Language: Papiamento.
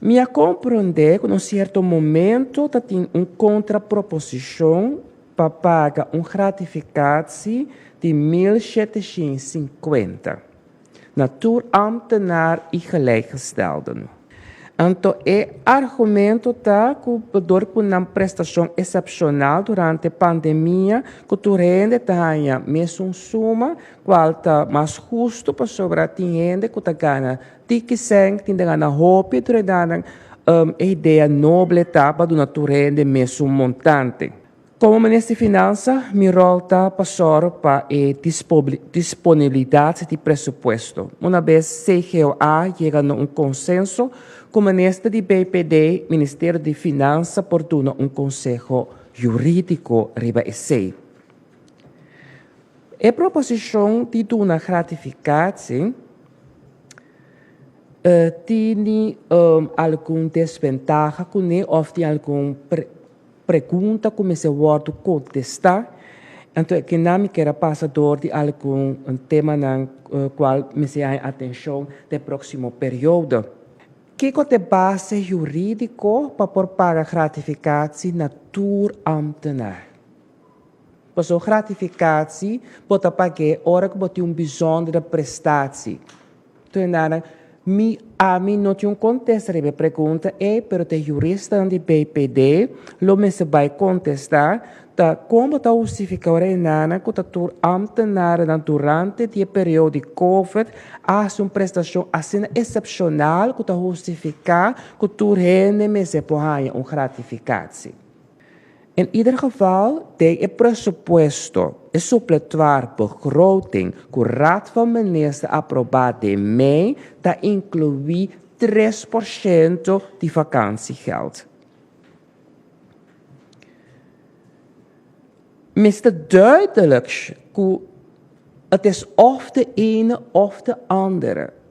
Mi a komprondé ku na un sierto momento ta tin un kontraproposishon pa paga un gratificatie di 1750 na tur ambtenaar i gelijkgestelden. Anto e argumento ta ku dor ku nan prestashon eksepshonal durante pandemia ku tur hende ta haña mesun suma, kual ta mas hustu pasobra tin hende ku ta gana tiki sèn, tin ta gana hopi, tur e idea noble ta pa duna tur hende mesun montante. Komo minister di Finansa, mi ròl ta pa sòru pa e disponibilidat di presupuesto. Un bes CGOA yega na un konsenso ku minister di BPD, Ministerio di Finansa por duna un konseho hurídiko riba esei. E proposishon di duna gratificatie tin algun desbentaha kuné òf tin algun pregunta ku mester wòrdu kontestá. Anto akinan mi ke pasa dor di algun temanan kual mester haña atenshon den próksimo periodo. Kiko ta e base hurídiko pa por paga gratificatie na tur ambtenaar? Pasobra gratificatie bo ta pag'é ora ku bo tin un bijzondere prestatie. Anto, ami no tin un kontesta riba e pregunta ei, pero e huristanan di BPD lo mester bai kontestá ta kon ta hustifiká einan ku tur ambtenaar durante e periodo di COVID a hasi un prestashon asina eksepshonal ku ta hustifiká ku tur hende mester por un gratificatie. In ieder geval, de presupuesto e suppletoire begroting ku Raad van Minister aprobá den mei, ta inkluí 3% di vakantiegeld. Mester duidelijk, het is of de ene of de andere.